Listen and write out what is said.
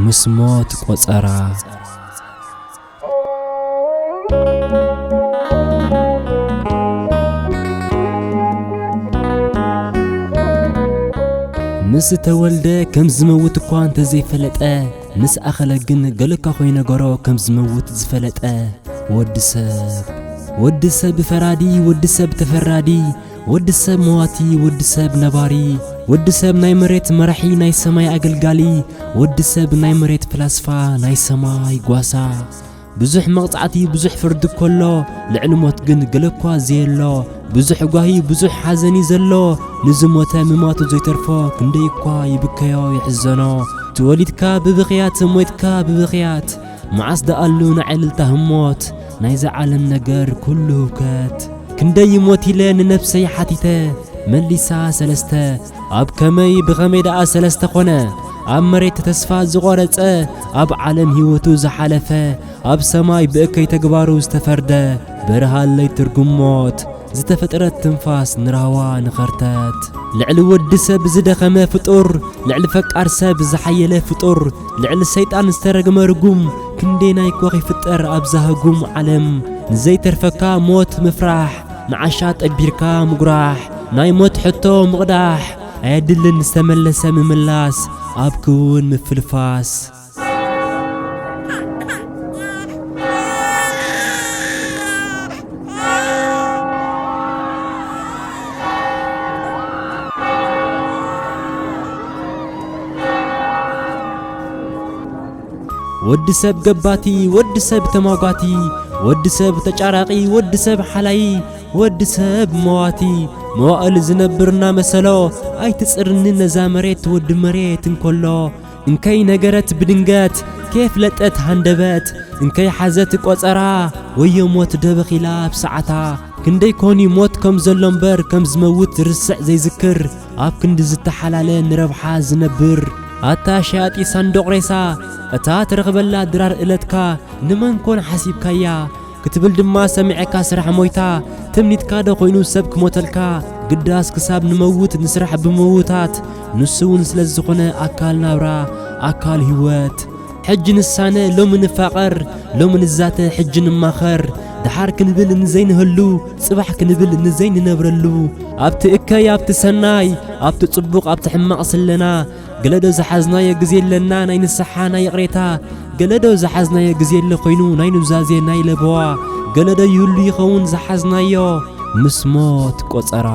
ምስ ሞት ቆጸራ። ምስ ተወልደ ከም ዝመውት እኳ እንተዘይፈለጠ፣ ምስ ኣኸለ ግን ገለካ ኮይነገሮ ከም ዝመውት ዝፈለጠ። ወዲ ሰብ፣ ወዲ ሰብ ፈራዲ፣ ወዲ ሰብ ተፈራዲ፣ ወዲ ሰብ መዋቲ፣ ወዲ ሰብ ነባሪ፣ ወዲ ሰብ ናይ መሬት መራሒ፣ ናይ ሰማይ ኣገልጋሊ፣ ወዲ ሰብ ናይ መሬት ፍላስፋ፣ ናይ ሰማይ ጓሳ። ብዙሕ መቕጻዕቲ፣ ብዙሕ ፍርዲ ከሎ፣ ልዕሊ ሞት ግን ገለ እኳ ዘየሎ። ብዙሕ ጓሂ፣ ብዙሕ ሓዘን እዩ ዘሎ፣ ንዝሞተ ምማቱ ዘይተርፎ፣ ክንደይ እኳ ይብከዮ ይሕዘኖ። ተወሊድካ ብብኽያት፣ ሞይትካ ብብኽያት፣ መዓስ ደኣሉ ንዕልልታ ህሞት፣ ናይዛ ዓለም ነገር ኩሉ ህውከት። ክንደይ ይሞት ኢለ ንነብሰይ ሓቲተ፣ መሊሳ ሰለስተ። ኣብ ከመይ ብኸመይ ደኣ ሰለስተ ኾነ? ኣብ መሬት ተስፋ ዝቖረጸ፣ ኣብ ዓለም ህይወቱ ዝሓለፈ፣ ኣብ ሰማይ ብእከይ ተግባሩ ዝተፈርደ፣ በርሃለይ ትርጉም ሞት፣ ዝተፈጥረት ትንፋስ ንራህዋ ንኸርተት። ልዕሊ ወዲ ሰብ ዝደኸመ ፍጡር፣ ልዕሊ ፈቃር ሰብ ዝሓየለ ፍጡር፣ ልዕሊ ሰይጣን ዝተረግመ ርጉም፣ ክንደየናይ እኳ ኺፍጠር ኣብዛ ህጉም ዓለም፣ ንዘይተርፈካ ሞት ምፍራሕ፣ ንዓሻ ጠቢርካ ምጉራሕ፣ ናይ ሞት ሕቶ ምቕዳሕ፣ ኣየድልን ዝተመለሰ ምምላስ፣ ኣብ ክውን ምፍልፋስ። ወዲ ሰብ ገባቲ፣ ወዲ ሰብ ተማጓቲ፣ ወዲ ሰብ ተጫራቂ፣ ወዲ ሰብ ሓላይ፣ ወዲ ሰብ መዋቲ፣ መዋእል ዝነብር እናመሰሎ፣ ኣይትጽርኒ ነዛ መሬት ወዲ መሬት እንከሎ፣ እንከይ ነገረት ብድንገት፣ ከየፍለጠት ሃንደበት፣ እንከይ ሓዘት ቆጸራ፣ ወዮ ሞት ደበኺላ ኣብ ሰዓታ። ክንደይ ኮኒ ሞት ከም ዘሎ እምበር ከም ዝመውት ዝርስዕ ዘይዝክር፣ ኣብ ክንዲ ዝተሓላለ ንረብሓ ዝነብር። ኣታ ሸያጢ ሳንዱቕ ሬሳ፣ እታ ትረኽበላ ድራር እለትካ ንመን ኮን ሓሲብካያ? ክትብል ድማ ሰሚዐካ ስራሕ ሞይታ፣ ትምኒትካ ዶ ኮይኑ ሰብ ክሞተልካ? ግዳስ ክሳብ ንመውት ንስራሕ ብምውታት፣ ንሱ እውን ስለ ዝኾነ ኣካል ናብራ፣ ኣካል ህይወት። ሕጂ ንሳነ ሎሚ ንፋቐር፣ ሎሚ ንዛተ ሕጂ ንማኸር፣ ደሓር ክንብል ንዘይንህሉ፣ ጽባሕ ክንብል ንዘይንነብረሉ፣ ኣብቲ እከይ ኣብቲ ሰናይ፣ ኣብቲ ጽቡቕ ኣብቲ ሕማቕ ስለና፣ ገለዶ ዝሓዝናዮ ግዜ ኣለና ናይ ንስሓ ናይ ይቕሬታ፣ ገለዶ ዝሓዝናዮ ግዜ ኣሎ ኮይኑ ናይ ኑዛዜ ናይ ለበዋ፣ ገለዶ ይህሉ ይኸውን ዝሓዝናዮ ምስ ሞት ቆጸራ።